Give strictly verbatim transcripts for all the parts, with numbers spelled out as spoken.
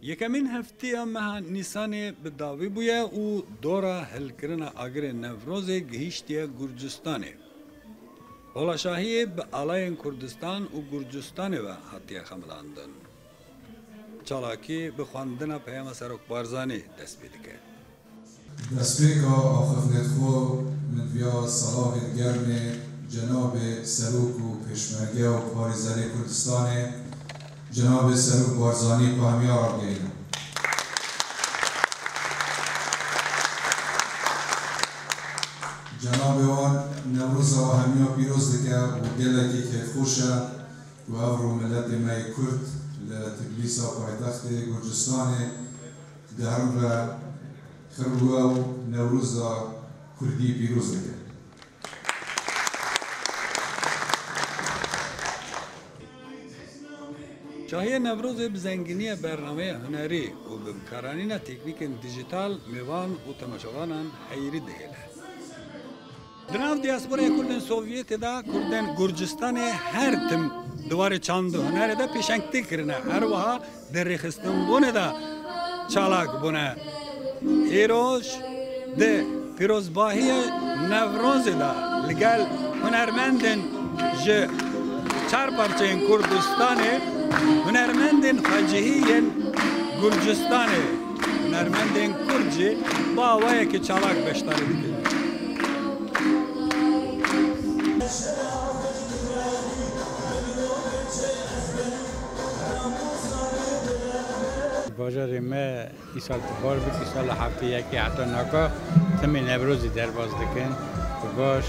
Yekemîn hefteya meha Nîsanê bi dawî bûye û dora hilkirina agirê Newrozê gihîştiye Gurcistanê. Hola şahiyê bi alayên Kurdistan û Gurcistanê ve hatiye xemilandin. Çalakî bi xwendina peyama Serok Barzanî dest pê dike. Destpêka axiftinê xwe min viya selavê germê cenabê Serok û Pêşmerge û Parêzerê Kurdistanê, cenabê Serok Barzanî pahmiya rabigeynim. Cenabê wan Newroza hemiya pîroz dike û gelekî kêfxweş e ku evro miletê me yê Kurd li Tiblîsa paytextê Gurcistanê di herin re xirwe û Newroza Kurdî pîroz dike. Şahiyê Newrozê bi zenginiya bernameya hunerî û bi bikaranîna teknîkên dîjîtal mêvan û temaşevanan heyirî dihêle. Di nav diasporaya Kurdên Sovyetê de Kurdên Gurcistanê her tim di warê çand û hunerê de pêşengtî kirine. Her wiha di rêxistinbûnê de çalak bûne. Îroj di pîrozbahiyê Newrozê de li gel hunermendên ji çar parçeyên Kurdistanê, hunermendên xwecihî yên Gurcistanê, hunermendên Kurd jî bi awayekî çalak beşdarî dikin. Bajarê me îsal tu baş bû, îsal heftê yekê heta naka timî Newrozî derbas dikin. Tu baş.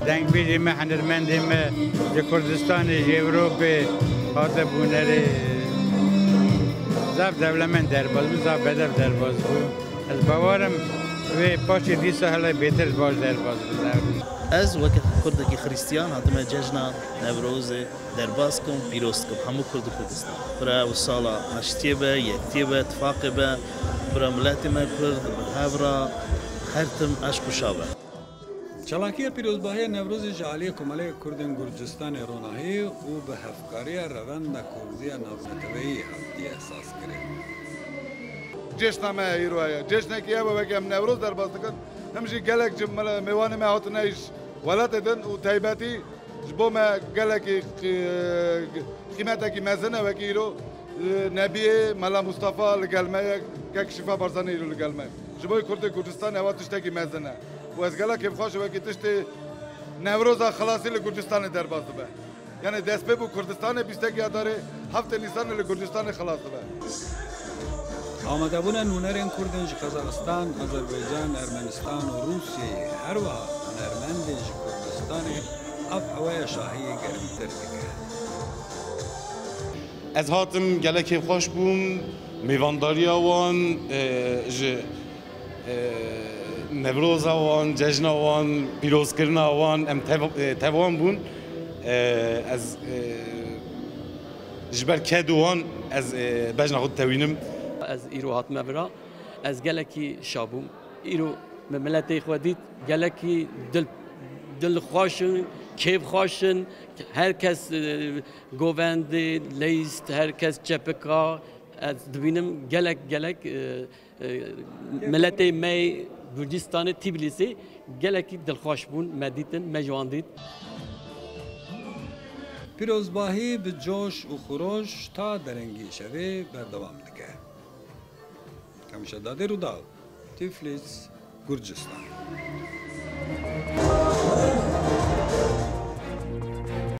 Dengbêjê me, hunermendê me ji Kurdistanê, ji Ewropê hate bûnerê. Zaf dewlemend derbas bû, zaf bedev derbas bû. Ez bawer im wê paşê dîsa hela bêtir baş derbas bibe. Ez weke Kurdekî Xristiyan hatime cejna Newrozê derbas kim, pîroz kim hemû Kurd û Kurdistan. Bira ew sala aştiyê be, yektiyê be, tifaqê be, bira miletê me Kurd bi hev re her tim eşq û şa be. Çalakiya pîrozbahiya Newrozê ji aliyê Komeleyê Kurdên Gurcistanê Ronahî û bi hevkariya Revenda Kurdî ya Navneteweyî hatiye sazkirin. Cêşna me îro heye. Cêşnekî hebe weke em Newroz derbas dikin. Him jî gelek ji mele-, mêvanê me hatine ji welatê din û taybetî ji bo me gelekî qî-, qîmetekî mezin e wekî îro, e, Nebiyê Mela Mustafa li gel me ye, kek Şifa Barzanî îro li gel me. Ji bo Kurdê Kurdistanê ewa tiştekî mezin e. Û ez gelek kêfxweş im wekî tiştê Newroza xilasî li Kurdistanê derbas dibe. Yanî destpê bû Kurdistanê bîstekî Adarê, heftê Nîsanê li Kurdistanê xilas dibe. Amadebûna nûnerên Kurd ên ji Qazaxistan, Azerbaycan, Ermenistan û Rûsyayê, her wiha hunermendên ji Kurdistanê ev hewaya şahiyê germtir dike. Ez hatim gelek kêfxweş bûm, mêvandariya wan, e, ji, e, Newroza wan, cejna wan, pîrozkirina wan, em tev-, e, tev wan bûn. E, ez, e, ji ber ked û wan ez, e, bejna xwe ditewînim. Ez îro hatime vira, ez gelekî şa bûm. Îro me miletê xwe dît, gelekî dil, dilxweş in, kêfxweş in, her kes, e, govendê, leyst, her kes çepika. Ez dibînim gelek, gelek, e, e, miletê me yê Gurcistanê, Tîblîsê gelekî dilxweş bûn, me dîtin, me ji wan dît. Pîrozbahî bi coş û xiroj ta derengî şevê berdewam dike. Kamişa Dadê, Rûdaw, Tiflis, Gurcistan.